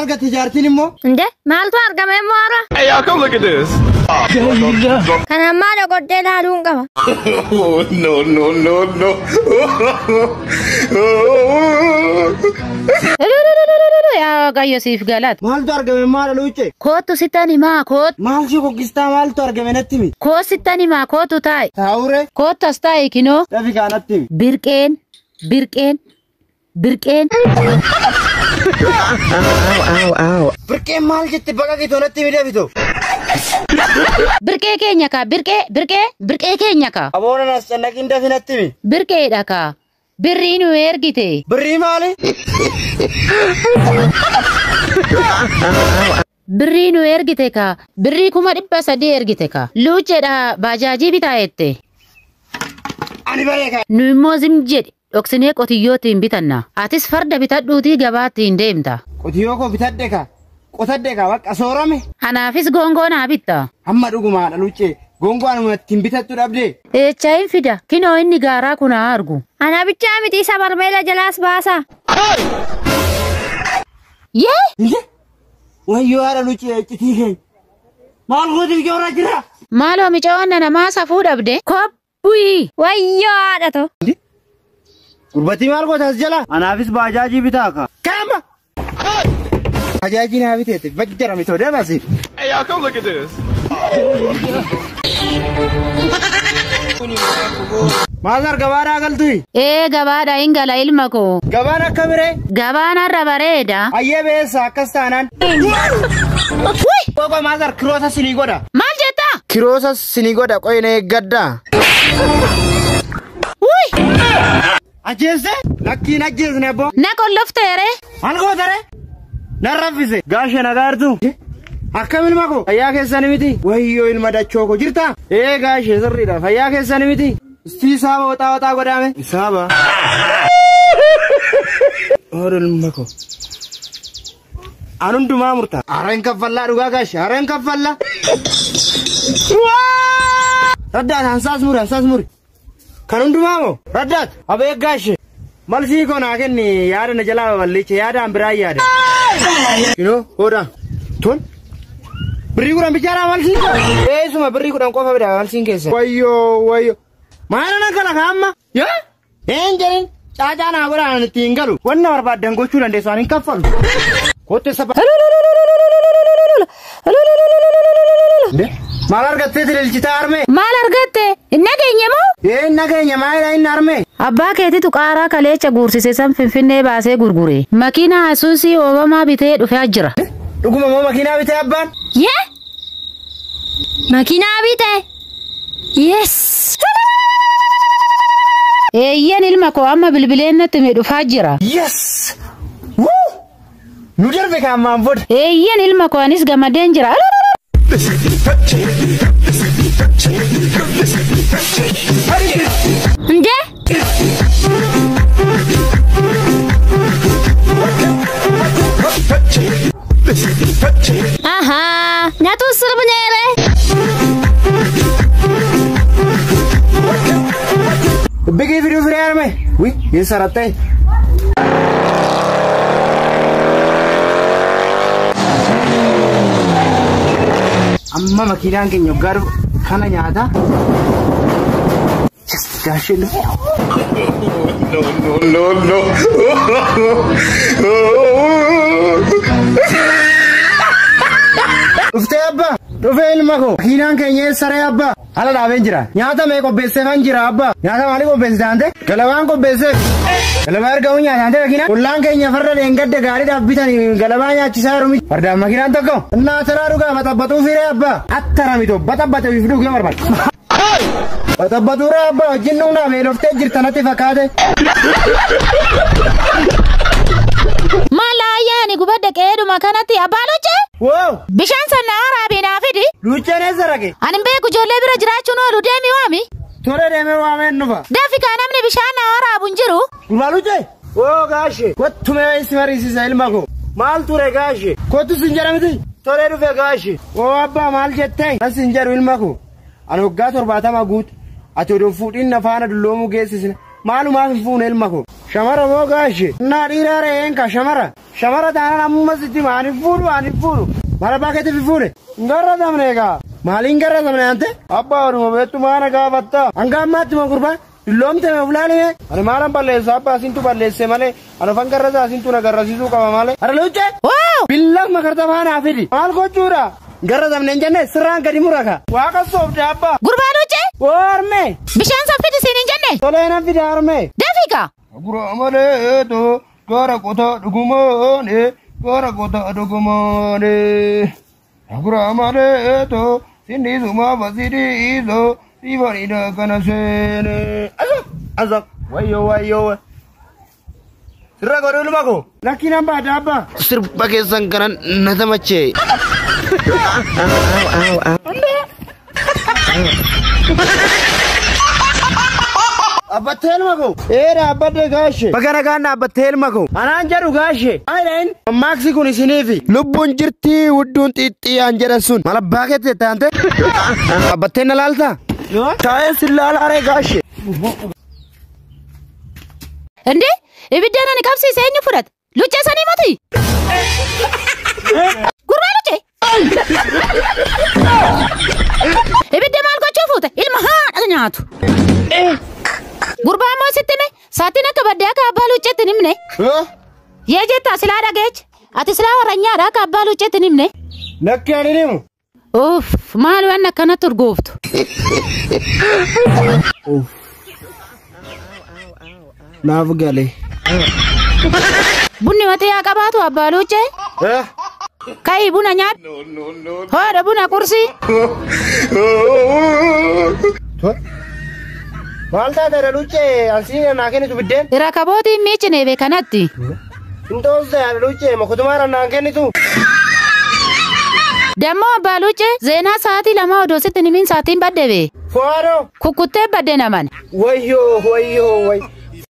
argatte jaartiin immoo? Inde maaltu argame immoo hara? Hey, y'all, come look at this. Kan ammaa dhogodhee ilaaluun qaba. Oh, no, no, no, no. Yaa Waaqayyo siif galata. Maaltu argame maal luucce? Kootu sittan himaa kootu. Maal si kokkistaa maaltu argame natti himi? Koo sittan himaa kootu taa'i. Taa'ure? Kootu as taa'i kinoo. Dafi kaa natti himi. Birqeen birqeen birqeen. Birqeen maal jette baqa kitoo natti himi dafito? Birqee keenya kaa birqee birqee birqee keenya kaa. Aboona nas cannaqin dafi natti himi. Birqeedha kaa. Birrii nu ergite. Birrii maali? Birrii nu ergite kaa. Birrii 300,000 ergite kaa. Luucceedha baajaajii bitaa jette. Ani bareeka. Nu immoo zim jedhi dhoksinee qotiyyootiin bitanna. Atis farda bitadhuutii gabaatti deemta. Qotiyyoo koo bitadhe kaa. Qotadhe kaa bakka soorame. Anaafis goongoo naa bitta. Hamma dhugumaadha luuccee. Goongoo anuma ittiin bitattu dhabdee. Eechaa hin fida. Kinoo inni gaaraa kun haa argu. Ana bichaa miti isa barmeela jalaas baasa. Yee! Inde? Wayyoo haadha luuccee iccitii keenya. Maal gootiif ijoorraa jirra? Maaloo micoonna namaa safuu dhabde. Kobbuyii! Wayyoo haadha to. Gurbattii maal goota as jala? Anaafis baajaajii bitaa ka. Kaama! Baajaajii naa biteete bajjara mitoo deemasi. Hey, y'all, come look at this. Maal gabaadhaa galtuyi? Ee gabaadha hin gala ilma koo. Gabaan akka biree? Gabaan har'a bareeda. Ayyee beessa akkas taanaan. Qoqa maazar kiroosa sinii godha. Maal jettaa? Kiroosa sinii godha qoyina eeggaddaa. Wuy! Ajjeesse? Lakkiin ajjeesne abboo. Na qollofteere. Maal gootere? Nan raffise. Gaashee nagaa jirtu? Akkam ilma koo? Fayyaa keessani miti? Wayyoo ilma dachoo koo jirtaa? Ee gaashee sirriidha. Fayyaa keessani miti? Istii saaba waxaa waxaa godhaame. Saaba. Oolu ilma koo. An hundumaa murta. Harreen kaffallaa dhugaa gaashee. Harreen kaffallaa. Raddaat hansaas muri hansaas muri. Kan hundumaa moo? Raddaat abee gaashee. Malsii koo naa kenni yaada na jalaa babal'iche yaadaan biraa yaada. Kinoo hoodaa. Tol. Birrii 10 bichaadhaa malsiin koo. Eessuma birrii 10 qofa bida malsiin keessa. Wayyoo wayyoo. Maal na kala kaamma? Yaa? Een jedhin caacaa naa godhaan ittiin galu. Wanna barbaaddan gochuu dandeessu ani hin kaffalu. Kootte saba. Maal argattee tililchitaa harmee? Maal argatte? Hin nageenye moo? Ee hin nageenye maalidha inni harmee? Abbaa keetitu qaaraa kaleecha guursise san Finfinnee baasee gurgure. Makiinaa Isuusii oomamaa bitee dhufee jira. Dhuguma moo makiinaa bitee abbaan? Yee! Makiinaa bitee? Yes! Eeyyan ilma koo amma bilbileen natti hime dhufaa jira. Yes! Wuu! Nu darbe kaa ammaan booda. Eeyyan ilma koo anis gammadeen jira. Inde? Ahaa, natu sirbineere. Bigii fiduu firee harmee? Wi, hin sarattee. Amma makiinaan keenya hoggaa dhufu kana nyaata. Gaashee dhufe. No, no, no, no. Dhuftee abbaa? Dhufee ilma koo. Makiinaan keenya eessa ree abbaa? Ala dhaabeen jira. Nyaata mee qopheesseefan jira abbaa? Nyaata maalii qopheessite aante? Galabaan qopheesseef. Galabaa erga nyaata aante makiinaan? Ollaan keenya farda dheengadda gaariidhaaf bitanii galabaa nyaachisaa jiru miti. Fardaan makiinaan tokko. Innaa taraa dhugaa maxabbatuu firee abbaa. Attara mitoo baxabbatee fi dhugee barbaada. Baxabbatuu ree abbaa wajjin dhugnaa beeloftee jirta natti fakkaate. Maal ayyaani gubadde qe'eedhuma kanatti abbaa luuccee? Woo! Bishaan sana waraabee naa fidi. Luucceen eessa dhaqe? Ani hin beeku ijoollee bira jiraachuun oolu deemi waami. Tole deemee waameen dhufa. Dafi kaa namni bishaan na waraabu hin jiru. Gurbaa luuccee? Woo gaashee. Kottu mee si mariisisa ilma koo. Maal ture gaashee? Kottu sin jedha miti? Tole dhufe gaashee. Woo abbaa maal jettee? Mas sin jedhu ilma koo. Ani waggaa 70 guute. Ati odoon fuudhiin na faana dulloomuu geessisne. Maalumaaf hin fuune ilma koo. Shamara moo gaashee? Innaa dhiiraa re'een ka shamara. Shamara taanaan ammas itti maaniif fuudhu maaniif fuudhu. Mara baakete fi fuudhe. Hin garratamne egaa. Maaliin garratamne ante? Abbaa oduma beektu maana gaafatta. Hanga ammaatti ma gurbaa? Dulloomte ma fulaalime? Ani maalan balleessa abbaa asintu balleesse malee. Ani ofan garrasa asintu na garrasiisuu qaba malee. Hara luuccee? Wow! Billah makarta faana fidi. Maal gochuudha? Garratamne hin jenne sirraan gadi muraka. Waaqa soofte abbaa. Gurbaa luuccee? Oo harmee. Bishaan san fidi siin hin jenne? Tolee nan fida harmee. Dafiika! Gura malee too gara qota dhugumaane gara qota dhugumaane. Gura malee too sinni suma basidiiso sifanidha kana seene. Azab azab wayyo wayyo. Sirra godhu ilma koo. Lakki nan baata abbaa. Sirba keessan kanan na tamachee. Dhaabbattee ilma koo. Ee dhaabbadde gaashe. Baga nagaan dhaabbattee ilma koo. Anaan jedhu gaashe. Maayidhaan mammaaksi kun isiniifi. Lubbuun jirtii hudduun xiixxiyyaan jedhan sun. Mala abbaa keetti taante. Dhaabbattee na laaltaa? Taa'ee si laalaaree gaashe. Inde ibiddaan ani qabsiise eenyu fudhate? Luccee sanii miti? Gurbaa luccee! Ibidda maal gochuu fuute? Ilma haadha nyaatu. Gurbaa immoo sitti hime saatiin akka baddee akka abbaa lucceetti hin himne. Yee jettaa silaa dhageechi. Ati silaa warranyaadha akka abbaa lucceetti hin himne. Lakki ani himu. Uff maal waan akkanatti urgooftu. Naaf gale. Bunni waxii haa qabaatu abbaa luccee. Ka'ii buna nyaadhu. No, no, no. Hoodha buna qursii. Maal taate luccee ansiin naa kennitu biddeen? Rakabootiin miichinee beekanatti. Hin toosde luccee mokotumaadhaan naan kennitu. Dammoo abbaa luccee zeenaa sa'aatii 2 odoo sitti hin himin sa'aatiin badde bee. Fo'aadoo. Kukkuttee badde naman. Wayyoo wayyoo way.